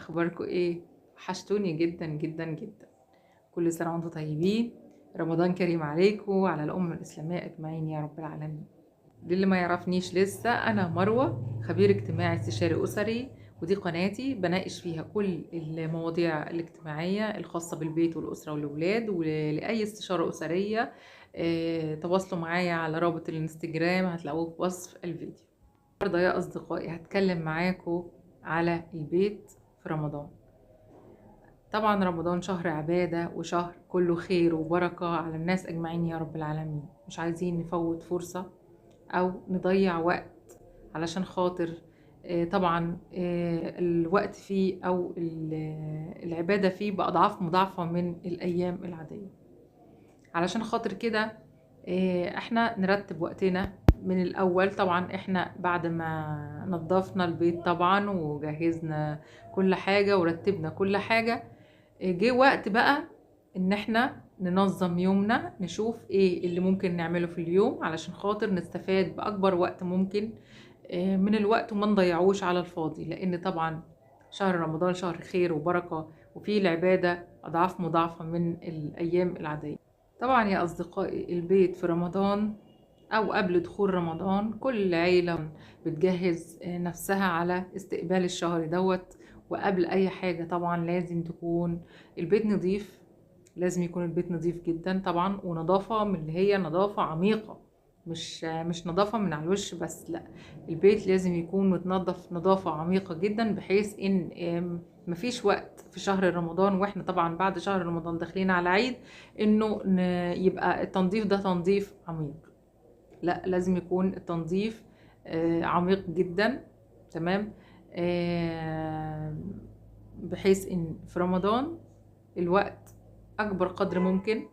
اخباركم ايه؟ وحشتوني جدا جدا جدا. كل سنة وانتم طيبين، رمضان كريم عليكم وعلى الامة الاسلامية اجمعين يا رب العالمين. للي ما يعرفنيش لسه، انا مروه، خبير اجتماعي استشاري اسري، ودي قناتي بناقش فيها كل المواضيع الاجتماعية الخاصة بالبيت والاسرة والاولاد. ولاي استشاره اسرية تواصلوا معايا على رابط الانستجرام هتلاقوه في وصف الفيديو. النهارده يا اصدقائي هتكلم معاكم على البيت في رمضان. طبعا رمضان شهر عبادة وشهر كله خير وبركة على الناس أجمعين يا رب العالمين. مش عايزين نفوت فرصة أو نضيع وقت علشان خاطر طبعا الوقت فيه أو العبادة فيه بأضعاف مضاعفة من الأيام العادية. علشان خاطر كده احنا نرتب وقتنا من الأول. طبعا احنا بعد ما نظفنا البيت طبعا وجهزنا كل حاجة ورتبنا كل حاجة، جه وقت بقى ان احنا ننظم يومنا، نشوف ايه اللي ممكن نعمله في اليوم علشان خاطر نستفاد بأكبر وقت ممكن من الوقت وما نضيعوش على الفاضي، لان طبعا شهر رمضان شهر خير وبركة وفيه العبادة أضعاف مضاعفة من الأيام العادية. طبعا يا أصدقائي البيت في رمضان أو قبل دخول رمضان كل عيلة بتجهز نفسها على استقبال الشهر دوت. وقبل أي حاجة طبعا لازم تكون البيت نظيف، لازم يكون البيت نظيف جدا طبعا، ونظافة من اللي هي نظافة عميقة، مش نظافة من على الوش بس، لا، البيت لازم يكون متنظف نظافة عميقة جدا، بحيث ان مفيش وقت في شهر رمضان، واحنا طبعا بعد شهر رمضان داخلين على عيد، انه يبقى التنظيف ده تنظيف عميق. لا، لازم يكون التنظيف عميق جدا، تمام، بحيث ان في رمضان الوقت اكبر قدر ممكن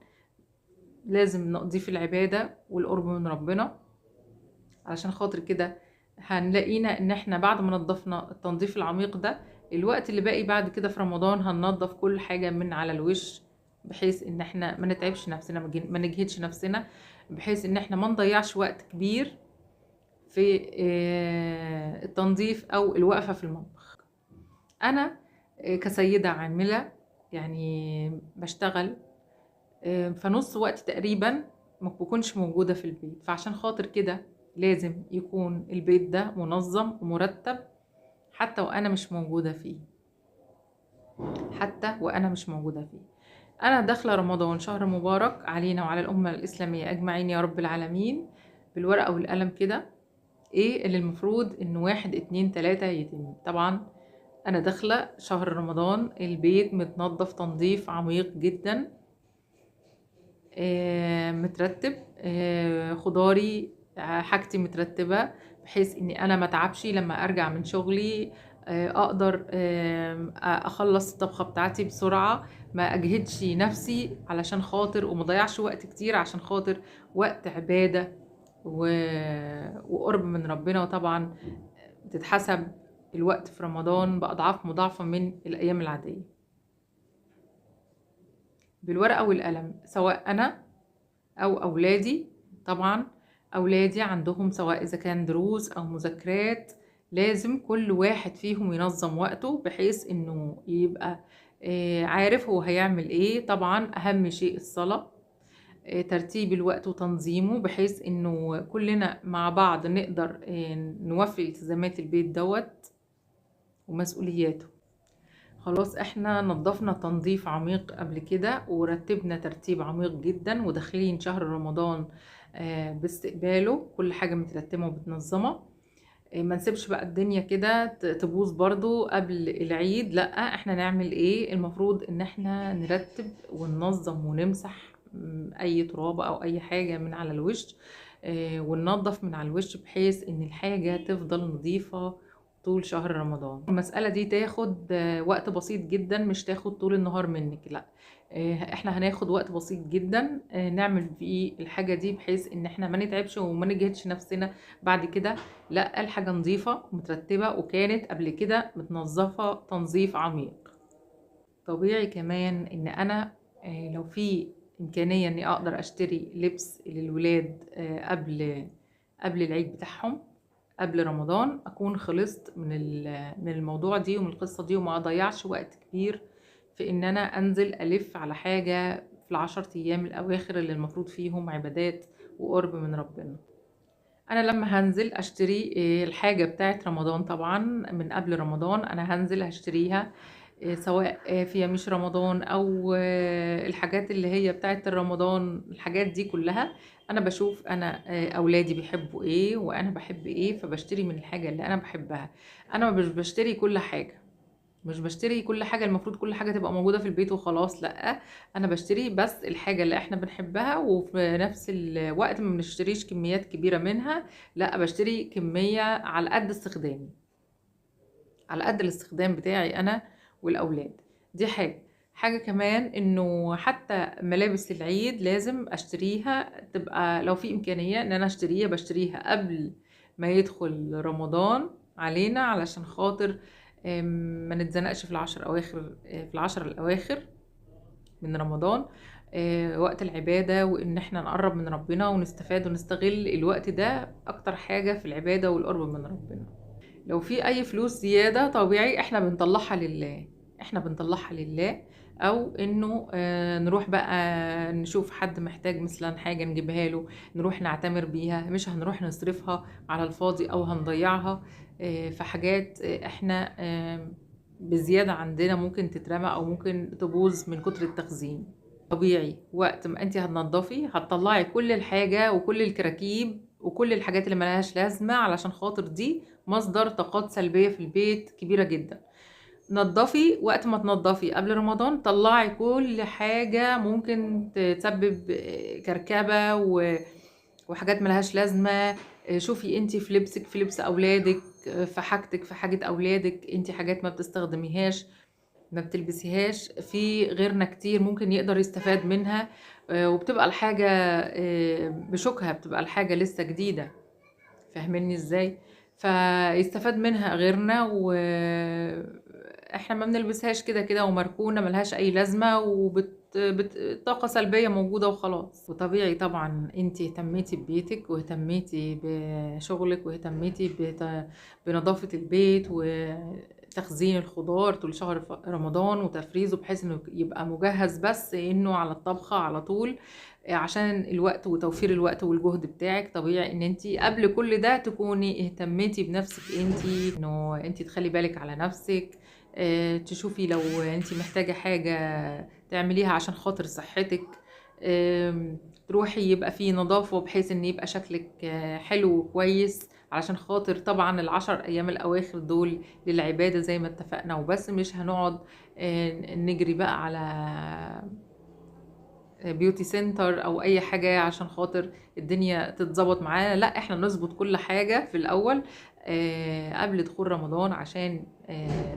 لازم نقضيه في العبادة والقرب من ربنا. علشان خاطر كده هنلاقينا ان احنا بعد ما نظفنا التنظيف العميق ده، الوقت اللي باقي بعد كده في رمضان هننظف كل حاجة من على الوش، بحيث ان احنا ما نتعبش نفسنا، ما نجهدش نفسنا، بحيث ان احنا ما نضيعش وقت كبير في التنظيف او الوقفة في المطبخ. انا كسيدة عاملة يعني بشتغل، فنص وقت تقريبا ما بكونش موجودة في البيت، فعشان خاطر كده لازم يكون البيت ده منظم ومرتب حتى وانا مش موجودة فيه. حتى وانا مش موجودة فيه. انا داخلة رمضان شهر مبارك علينا وعلى الأمة الإسلامية أجمعين يا رب العالمين، بالورقة والقلم كده ايه اللي المفروض ان 1 2 3 يتم. طبعا انا داخلة شهر رمضان البيت متنظف تنظيف عميق جدا، مترتب، خضاري حاجتي مترتبة، بحيث اني انا ما اتعبش لما ارجع من شغلي، اقدر اخلص الطبخة بتاعتي بسرعة، ما اجهدش نفسي علشان خاطر، وما ضيعش وقت كتير عشان خاطر وقت عبادة وقرب من ربنا. وطبعا بتتحسب الوقت في رمضان بأضعاف مضاعفة من الأيام العادية. بالورقة والقلم سواء أنا أو أولادي. طبعا أولادي عندهم سواء إذا كان دروس أو مذاكرات، لازم كل واحد فيهم ينظم وقته بحيث إنه يبقى عارف هو هيعمل إيه. طبعا أهم شيء الصلاة، ترتيب الوقت وتنظيمه، بحيث إنه كلنا مع بعض نقدر نوفي التزامات البيت دوت ومسؤولياته. خلاص احنا نظفنا تنظيف عميق قبل كده ورتبنا ترتيب عميق جدا، وداخلين شهر رمضان باستقباله كل حاجة مترتبة ومتنظمة. ما نسيبش بقى الدنيا كده تبوظ برضو قبل العيد، لا، احنا نعمل ايه؟ المفروض ان احنا نرتب وننظم ونمسح اي تراب او اي حاجة من على الوش، وننظف من على الوش بحيث ان الحاجة تفضل نظيفة طول شهر رمضان. المسألة دي تاخد وقت بسيط جدا، مش تاخد طول النهار منك، لا، احنا هناخد وقت بسيط جدا نعمل فيه الحاجة دي، بحيث ان احنا ما نتعبش وما نجهدش نفسنا بعد كده. لا، الحاجة نظيفة ومترتبة وكانت قبل كده متنظفة تنظيف عميق. طبيعي كمان ان انا لو في امكانية اني اقدر اشتري لبس للولاد قبل العيد بتاعهم، قبل رمضان اكون خلصت من الموضوع دي ومن القصة دي، وما اضيعش وقت كبير في ان انا انزل الف على حاجة في ال10 ايام الاواخر اللي المفروض فيهم عبادات وقرب من ربنا. انا لما هنزل اشتري الحاجة بتاعت رمضان طبعا من قبل رمضان انا هنزل هشتريها، سواء في يميش رمضان او الحاجات اللي هي بتاعت رمضان، الحاجات دي كلها انا بشوف انا اولادي بيحبوا ايه وانا بحب ايه، فبشتري من الحاجة اللي انا بحبها. انا مش بشتري كل حاجة، مش بشتري كل حاجة المفروض كل حاجة تبقى موجودة في البيت وخلاص، لا انا بشتري بس الحاجة اللي احنا بنحبها، وفي نفس الوقت ما بنشتريش كميات كبيرة منها، لا بشتري كمية على قد استخدامي، على قد الاستخدام بتاعي انا والاولاد. دي حاجة كمان، انه حتى ملابس العيد لازم اشتريها، تبقى لو في امكانية ان انا اشتريها بشتريها قبل ما يدخل رمضان علينا، علشان خاطر ما نتزنقش في العشر اواخر، في العشر الاواخر من رمضان، وقت العبادة، وان احنا نقرب من ربنا ونستفاد ونستغل الوقت ده اكتر حاجة في العبادة والقرب من ربنا. لو في اي فلوس زيادة طبيعي احنا بنطلعها لله، احنا بنطلعها لله، او انه نروح بقى نشوف حد محتاج مثلا حاجة نجيبها له، نروح نعتمر بيها، مش هنروح نصرفها على الفاضي او هنضيعها في حاجات احنا بزيادة عندنا ممكن تترمى او ممكن تبوظ من كتر التخزين. طبيعي وقت ما انت هتنضفي هتطلعي كل الحاجة وكل الكراكيب وكل الحاجات اللي ملهاش لازمة، علشان خاطر دي مصدر طاقات سلبية في البيت كبيرة جدا. نضفي وقت ما تنضفي قبل رمضان، طلعي كل حاجة ممكن تسبب كركبة وحاجات ملهاش لازمة. شوفي انتي في لبسك، في لبس اولادك، في حاجتك، في حاجة اولادك، انتي حاجات ما بتستخدميهاش ما بتلبسيهاش، في غيرنا كتير ممكن يقدر يستفاد منها، وبتبقى الحاجة بشوكها، بتبقى الحاجة لسه جديدة، فاهميني ازاي؟ فيستفاد منها غيرنا، واحنا ما بنلبسهاش كده كده ومركونة ملهاش اي لازمة، طاقة سلبية موجودة وخلاص. وطبيعي طبعا انتي اهتميتي ببيتك واهتميتي بشغلك واهتميتي بنظافة البيت وتخزين الخضار طول شهر رمضان وتفريزه بحيث انه يبقى مجهز بس انه على الطبخة على طول، عشان الوقت وتوفير الوقت والجهد بتاعك. طبيعي ان انتي قبل كل ده تكوني اهتميتي بنفسك انتي، انه انتي تخلي بالك على نفسك، تشوفي لو انتي محتاجة حاجة تعمليها عشان خاطر صحتك، تروحي يبقى فيه نظافة بحيث ان يبقى شكلك حلو وكويس، علشان خاطر طبعا ال10 ايام الاواخر دول للعبادة زي ما اتفقنا وبس، مش هنقعد نجري بقى على beauty center او اي حاجة عشان خاطر الدنيا تتظبط معانا، لا احنا نظبط كل حاجة في الاول قبل دخول رمضان، عشان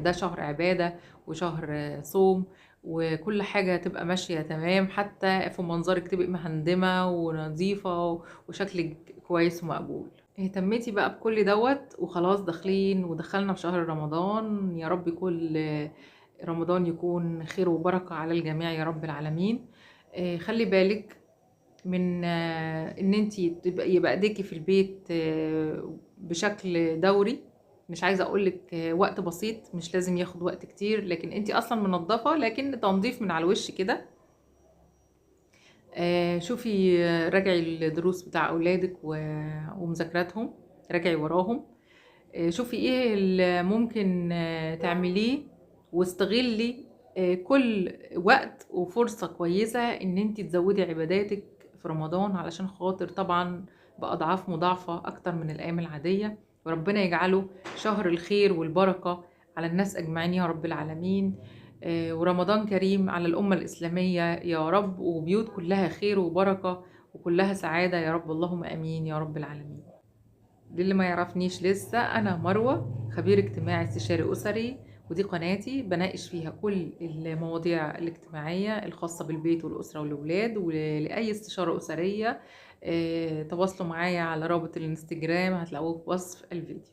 ده شهر عبادة وشهر صوم، وكل حاجة تبقى ماشية تمام، حتى في منظرك تبقي مهندمة ونظيفة وشكلك كويس ومقبول. اهتميتي بقى بكل دوت وخلاص داخلين ودخلنا في شهر رمضان، يا رب كل رمضان يكون خير وبركة على الجميع يا رب العالمين. خلي بالك من ان انتي يبقى ايديكي في البيت بشكل دوري، مش عايزه اقولك وقت بسيط، مش لازم ياخد وقت كتير، لكن انتي اصلا منظفه، لكن تنظيف من على الوش كده. شوفي راجعي الدروس بتاع اولادك ومذاكراتهم، راجعي وراهم، شوفي ايه اللي ممكن تعمليه، واستغلي كل وقت وفرصة كويسة ان انتي تزودي عباداتك في رمضان، علشان خاطر طبعا بأضعاف مضاعفة اكتر من الايام العادية، وربنا يجعله شهر الخير والبركة على الناس اجمعين يا رب العالمين. ورمضان كريم على الأمة الإسلامية يا رب، وبيوت كلها خير وبركة وكلها سعادة يا رب، اللهم أمين يا رب العالمين. للي ما يعرفنيش لسه، أنا مروة، خبير اجتماعي استشاري أسري، ودي قناتي بناقش فيها كل المواضيع الاجتماعية الخاصة بالبيت والأسرة والأولاد. ولأي استشارة أسرية تواصلوا معايا على رابط الانستجرام هتلاقوه في وصف الفيديو.